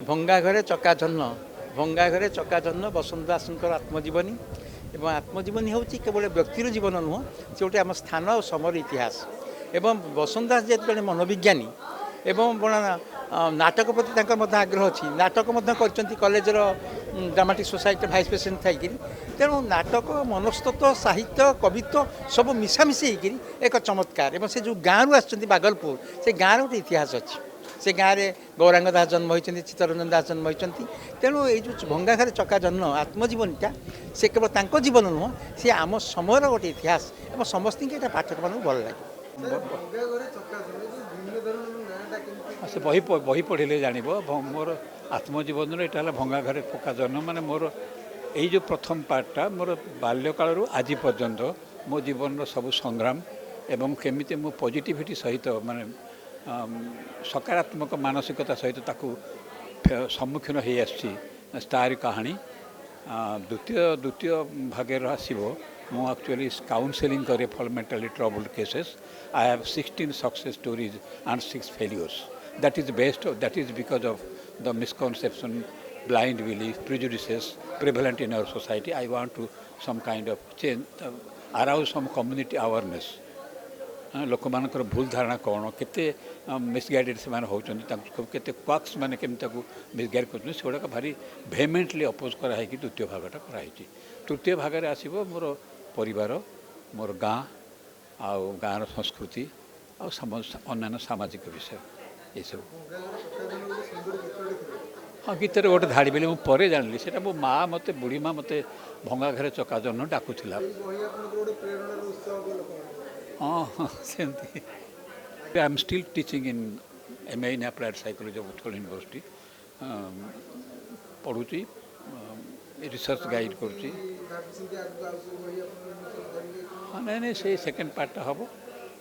ଭଙ୍ଗା ଘରେ ଚକା ଜହ୍ନ। ଭଙ୍ଗା ଘରେ ଚକା ଜହ୍ନ ବସନ୍ତ ଦାସଙ୍କର ଆତ୍ମଜୀବନୀ ଏବଂ ଆତ୍ମଜୀବନୀ ହେଉଛି କେବଳ ବ୍ୟକ୍ତିର ଜୀବନ ନୁହଁ, ସେ ଗୋଟେ ଆମ ସ୍ଥାନ ଆଉ ସମୟର ଇତିହାସ। ଏବଂ ବସନ୍ତ ଦାସ ଯେହେତୁ ଜଣେ ମନୋବିଜ୍ଞାନୀ ଏବଂ ନାଟକ ପ୍ରତି ତାଙ୍କର ମଧ୍ୟ ଆଗ୍ରହ ଅଛି, ନାଟକ ମଧ୍ୟ କରିଛନ୍ତି କଲେଜର ଡ୍ରାମାଟିକ୍ ସୋସାଇଟିର ଭାଇସ୍ ପ୍ରେସିଡେଣ୍ଟ ଥାଇକିରି। ତେଣୁ ନାଟକ, ମନସ୍ତତ୍ଵ, ସାହିତ୍ୟ, କବିତ୍ୱ ସବୁ ମିଶାମିଶି ହେଇକିରି ଏକ ଚମତ୍କାର। ଏବଂ ସେ ଯେଉଁ ଗାଁରୁ ଆସିଛନ୍ତି, ବାଗଲପୁର, ସେ ଗାଁର ଗୋଟେ ଇତିହାସ ଅଛି। ସେ ଗାଁରେ ଗୌରାଙ୍ଗ ଦାସ ଜନ୍ମ ହୋଇଛନ୍ତି, ଚିତ୍ତରଞ୍ଜନ ଦାସ ଜନ୍ମ ହୋଇଛନ୍ତି। ତେଣୁ ଏଇ ଯେଉଁ ଭଙ୍ଗା ଘରେ ଚକା ଜହ୍ନ ଆତ୍ମଜୀବନୀଟା, ସେ କେବଳ ତାଙ୍କ ଜୀବନ ନୁହଁ, ସେ ଆମ ସମୟର ଗୋଟେ ଇତିହାସ ଏବଂ ସମସ୍ତଙ୍କୁ ଏଇଟା ପାଠକମାନଙ୍କୁ ଭଲ ଲାଗେ। ଭଙ୍ଗା ଘରେ ଚକା ଜହ୍ନ, ଯୋଉ ଭିନ୍ନ ଧରଣର ନାଁଟା କେମିତି? ସେ ବହି ପଢ଼ିଲେ ଜାଣିବ। ମୋର ଆତ୍ମଜୀବନର ଏଇଟା ହେଲା ଭଙ୍ଗା ଘରେ ପକା ଜହ୍ନ। ମାନେ ମୋର ଏଇ ଯେଉଁ ପ୍ରଥମ ପାର୍ଟଟା, ମୋର ବାଲ୍ୟକାଳରୁ ଆଜି ପର୍ଯ୍ୟନ୍ତ ମୋ ଜୀବନର ସବୁ ସଂଗ୍ରାମ ଏବଂ କେମିତି ମୁଁ ପଜିଟିଭିଟି ସହିତ, ମାନେ ସକାରାତ୍ମକ ମାନସିକତା ସହିତ ତାକୁ ସମ୍ମୁଖୀନ ହେଇ ଆସିଛି, ତାରି କାହାଣୀ। ଦ୍ୱିତୀୟ ଭାଗରେ ଆସିବ, ମୁଁ ଆକ୍ଚୁଆଲି କାଉନସେଲିଂ କରେ for mentally troubled cases. I have 16 success stories and 6 failures. That is best, that is because of the misconception, blind belief, prejudices prevalent in our society. I want to some kind of change, arouse some community awareness. ଲୋକମାନଙ୍କର ଭୁଲ ଧାରଣା କ'ଣ, କେତେ ମିସଗାଇଡ଼େଡ଼ ସେମାନେ ହେଉଛନ୍ତି, ତାଙ୍କୁ କେତେ କ୍ୱାକ୍ସ ମାନେ କେମିତି ତାକୁ ମିସଗାଇଡ଼ କରୁଛନ୍ତି, ସେଗୁଡ଼ାକ ଭାରି ଭେମେଣ୍ଟଲି ଅପୋଜ କରାହେଇକି ଦ୍ୱିତୀୟ ଭାଗଟା କରାହେଇଛି। ତୃତୀୟ ଭାଗରେ ଆସିବ ମୋର ପରିବାର, ମୋର ଗାଁ ଆଉ ଗାଁର ସଂସ୍କୃତି ଆଉ ଅନ୍ୟାନ୍ୟ ସାମାଜିକ ବିଷୟ, ଏସବୁ। ଭଙ୍ଗା ଘରେ ଚକା ଜହ୍ନ, ଗୋଟେ ସୁନ୍ଦର ଗୀତଟେ ଥିଲା। ହଁ, ଗୀତରେ ଗୋଟେ ଧାଡ଼ି ବୋଲି ମୁଁ ପରେ ଜାଣିଲି। ସେଇଟା ମୋ ମା ମୋତେ, ବୁଢ଼ୀ ମା ମୋତେ ଭଙ୍ଗା ଘରେ ଚକା ଜହ୍ନ ଡାକୁଥିଲା। ଏଇ ବହି ଆପଣଙ୍କର ଗୋଟେ ପ୍ରେରଣାର ଉତ୍ସ ହବ ଲୋକମାନଙ୍କ। ହଁ, ସେମିତି। I am still teaching in MA in Applied Psychology of Utkal University. ପଢ଼ୁଛି, ରିସର୍ଚ୍ଚ ଗାଇଡ଼ କରୁଛି। ଭାବିଛନ୍ତି ଆଗକୁ ଆଉ ସବୁ ବହି ଆପଣ ବିମୋଚନ କରିବେ? ହଁ, ନାଇଁ ନାଇଁ, ସେଇ ସେକେଣ୍ଡ ପାର୍ଟଟା ହେବ।